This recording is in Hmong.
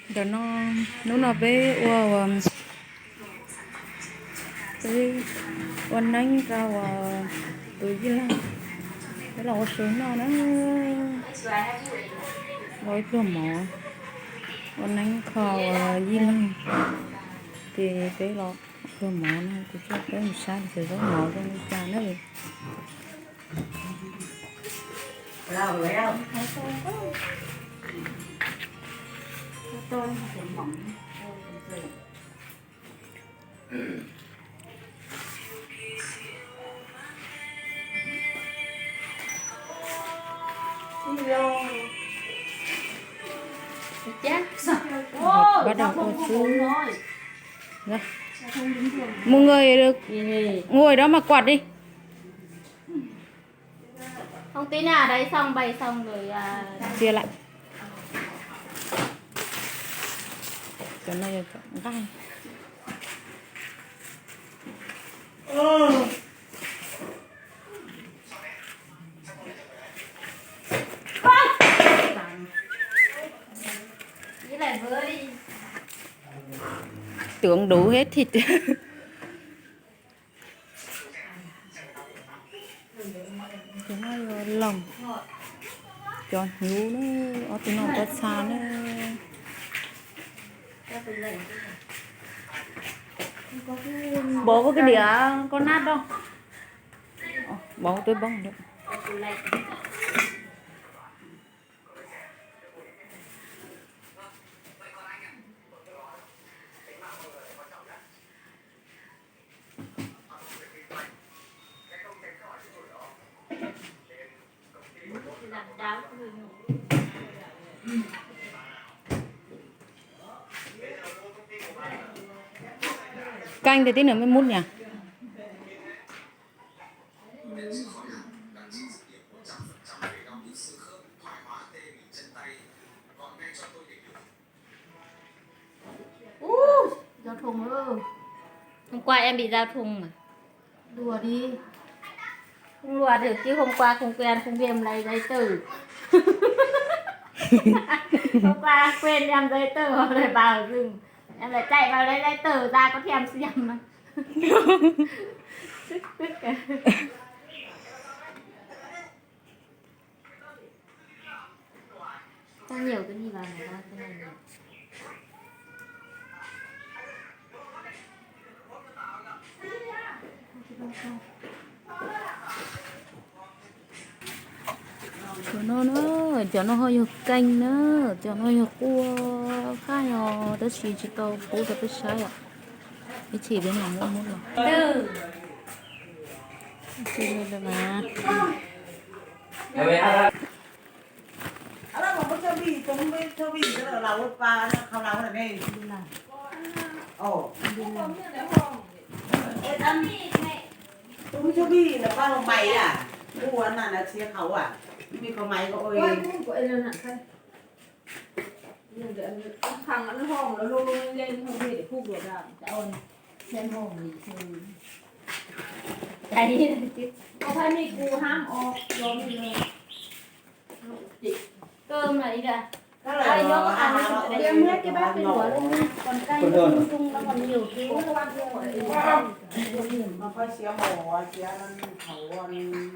Ntawm no, hnub no peb ua, peb ua neeb rau tus yij laug, peb los ua su noj na. Los ib pluag mov, ua neeb kho yij laug, ces peb los pluag mov no, ces peb mus saib sawv zaub mov zoo li cas na. Bắt đầu ua xwb. Mọi người ngồi đó mà quạt đi. Không tí nào đấy xong bày xong rồi à. Chia lại. Cov no yog cov nqaij. Tưởng đủ hết thịt. Cov no yog loos, cov hnyuv na, ob tug no cov txha na. Bov koj cái đĩa con nát đó. Bov tôi bông được. Canh thì tí nữa mới mút nhỉ? Ú, giao thông ơ. Hôm qua em bị giao thông mà. Đùa đi. Không đùa được chứ hôm qua không quen, không quen lấy giấy tờ. Hôm qua quên đem giấy tờ vào để vào rừng. Em lại chạy vào lấy giấy tờ ra có thêm xem mà. Tức, tức. Tao nhiều cái gì vào này tao cái này nhiều. Cov no na, cov no ho yog keej na, cov no yog kua qab yog tab sis tsis tau pub rau peb saib yom. Ib chim peb mam muab muab los. Tus Mus Chau Pij no pab los mais a, ua na na txhia qhauv a, me qhov maiv ko ua. Thằng nó hòm nó lông lông lên lên không về để hút được à, chả ôn. Xem hòm thì chứ. Có phải mi cù hám o, lo mi lo. Cơm là đi ra. Ai nhớ có ăn. Em hết cái bát cái đũa lên, còn canh nó lung tung, nó còn nhiều thứ. Mà phải xé mổ, xé nó thấu, nó hẻm.